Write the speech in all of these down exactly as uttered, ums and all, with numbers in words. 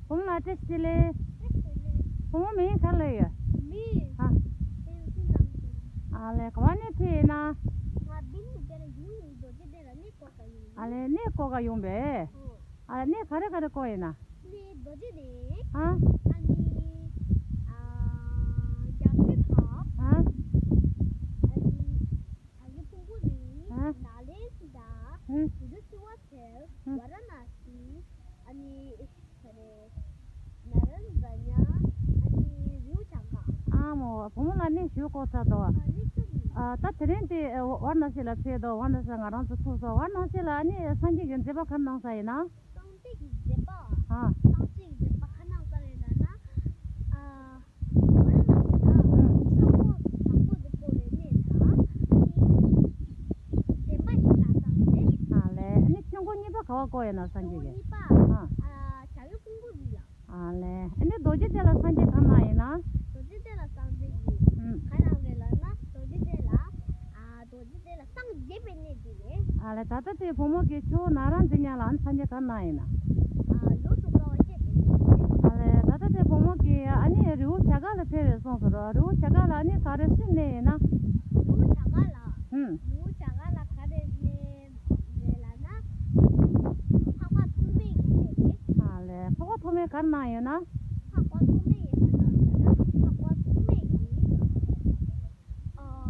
བུ་མོ་ལགས་བཀྲ་ཤིས་བདེ་ལེགས། བཀྲ་ཤིས་བདེ་ལེགས། བུ་མོ་མིང་ག་ལབ་ཡོད། མིང་། ཨ། ཨེ་ཡོ་སི་ནང་དུ། ཨ་ལས་ག་བ་ནས་ཕེབས་ཡིན་ན། ང་བིན་ནི་དེ་ལ་ཡུལ་ཡིན། རྡོ་རྗེ་གདན་ལ་གནས་སྐོར་ག་ཡོང་ཡིན། ཨ་ལས་གནས་སྐོར་ག་ཡོང་པས། ཨོ། ཨ་ལས་གནས་ག་རེ་ག་རེ་སྐོར་ཡིན་ན། གནས་རྡོ་རྗེ་གདན། ཨ། ཨ་ནི། ཨ། རྒྱ་མཚོའི་ཁ། ཨ། ཨ་ནི། བྱ་རྒོད་ཕུང་པོ་རི། ཨ། ནཱ་ལེནྡྲ། ཨ། རི་བོ་དཀར་པོ་ཐེལ། ཨ། ཝ་ར་ཎ་སི། ཨ་ནི། ག་རེ། ན་རན་ཛ་ཉ། ཨ་ནི་རི་བོ་བྱ་དཀར། ཨ་མོ། བུ་མོ་ལགས་གནས་ཞེ་པོ་སྐོར་ཚར་འདུག་ཨ། གནས་ཚར་འདུག་ཨ། ད་དེ་རིང་དེ་ཝ་ར་ཎ་སི་ལ་ཕེབས་འདུག་ཝ་ར་ཎ་སི་ང་རང་ཚོ་ཐུག་སོང་། ཝ་ར་ཎ་སི་ལ་ཨ་ནི་སངས་རྒྱས་ཀྱི་མཛད་པ་ག་རེ་གནང་ས་ཡིན་ན། སངས་རྒྱས་ཀྱི་མཛད་པ། ཨ། སངས་རྒྱས་ཀྱི་མཛད་པ་ག་རེ་གནང་ས་རེད་ལབ་ན། ཨ། ཝ་ར་ཎ་སི་ལ། ཨ། ཆོས་འཁོར་དང་པོ་དེ་བསྐོར་བའི་གནས་དང་། ཨ་ནི། བདེན་པ་བཞི་ལ་གསུངས་ཏེ། ཨ་ལས། ཨ་ནི་ཆོས་འཁོར་གཉིས་པ་ག་བ་བསྐོར་ཡོད་ན་སངས་རྒྱས་ཀྱིས། ཆོས་འཁོར་གཉིས་པ། ཨ། ཨ། བྱ་རྒོད་ཕུང་པོ་རི་ལ། ཨ་ལས། ཨ་ནི་རྡོ་རྗེ་གདན་ལ་སངས་རྒྱས་ག་རེ་གནང་ཡིན་ན། རྡོ་རྗེ་གདན་ལ་སངས་རྒྱས་ཀྱིས། ཨུམ། ག་རེ་གནང་རེད་ལབ་ན་རྡོ་རྗེ་གདན་ལ། ཨ། རྡོ་རྗེ་གདན་ལ་སངས་རྒྱས་པའི་གནས་དེ་རེད། ཨ་ལས། ད་ལྟ་དེ་བུ་མོ་གིས་ཆུ་བོ་ནཱ་ར་འཛིན་ཉག་ལ་ཨ་ནི་སངས་རྒྱས་ག་རེ་གནང་ཡིན་ན། ཨ། ལོ་དྲུག་དཀའ་བ་སྤྱད་པའི་གནས་དེ་རེད། ཨ་ལས། ད་ལྟ་དེ་བུ་མོ་གིས་ཨ་ནི་རི་བོ་བྱ་དཀར་ལ་ཕེབས་རེད་གསུངས་སོང་ར། རི་བོ་བྱ་དཀར་ལ་ཨ་ནི་ག་རེ་སུའི་གནས་ཡིན་ན། རི་བོ་བྱ་དཀར་ལ། ཨུམ། རི་བོ་བྱ་དཀར་ལ་ག་རེ་གནས་རེད་ལབ་ན། འཕགས་པ་ཐོགས་མེད་ཀྱི་གནས་རེད། ཨ་ལས། འཕགས་པ་ཐོགས་མེད་ག་རེ་གནང་ཡོད་ན། འཕགས་པ་ཐོགས་མེད་ཀྱིས་ག་རེ་གནང་ཡོད་ན། འཕགས་པ་ཐོགས་མེད་ཀྱིས། ཨ།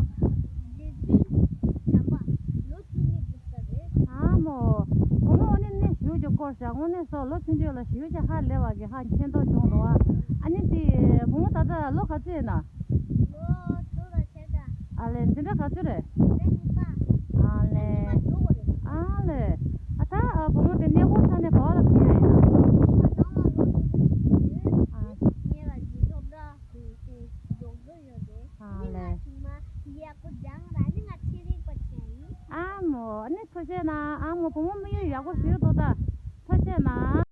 རྗེ་བཙུན་བྱམས་པ་ལོ་བཅུ་གཉིས་བཞུགས་ས་རེད། ཨ་མོ། བུ་མོ་ཨ་ནི་གནས་ཞེ་པོ་ཅིག་སྐོར་ཤག་དངོས་གནས་སོ་ལོ་ཆུང་ཆུང་ལ་ཞེ་པོ་ཅིག་ཧ་ལས་པ་གི་ཧ་མཁྱེན་རྟོགས་བྱུང་འདུག་ཨ་ནི་དེ་བུ་མོ་ད་ལྟ་ལོ་ག་ཚོད་ཡིན་ན། ལོ་དྲུག་དང་ཕྱེད་ཀ་ཨ་ལས། འཛིན་གྲྭ་ག་ཚོད་རེད། འཛིན་གྲྭ་གཉིས་པ། ཨ་ལས། འཛིན་གྲྭ་གཉིས་པ་འགྲོ་དགོས་རེད། ཨ་ལས། ཨ་ད་ཨ་བུ་མོ་དེ་གནས་སྐོར་ས་ནས་ག་བ་ལ་ཕེབས་ཡ་ཡིན་ན། ང་ནང་ལ་ལོ་དྲུག་ཅུ་ཞིག་ཡོད། ཨ། ངེད་ལ་རྗེས་ཐོབ་འདྲ་དེ་དེ་འགྲོ་འགྲོ་ཡོད་རེད། ཨ་ནི་ང་ལས། ཚང་མ་ཡག་པོ་སྦྱངས་ར་ནི་ང་ཚེ་རིང་པ་བྱས་ཡིན། ཨ་མོ། ཨ་ནི་ཐུགས་རྗེ་གནང་། ཨ་མོ་བུ་མོ་དམིགས་ཡུལ་ཡག་པོ་ཞིག་འདུག་ད། ཐུགས་རྗེ་གནང་།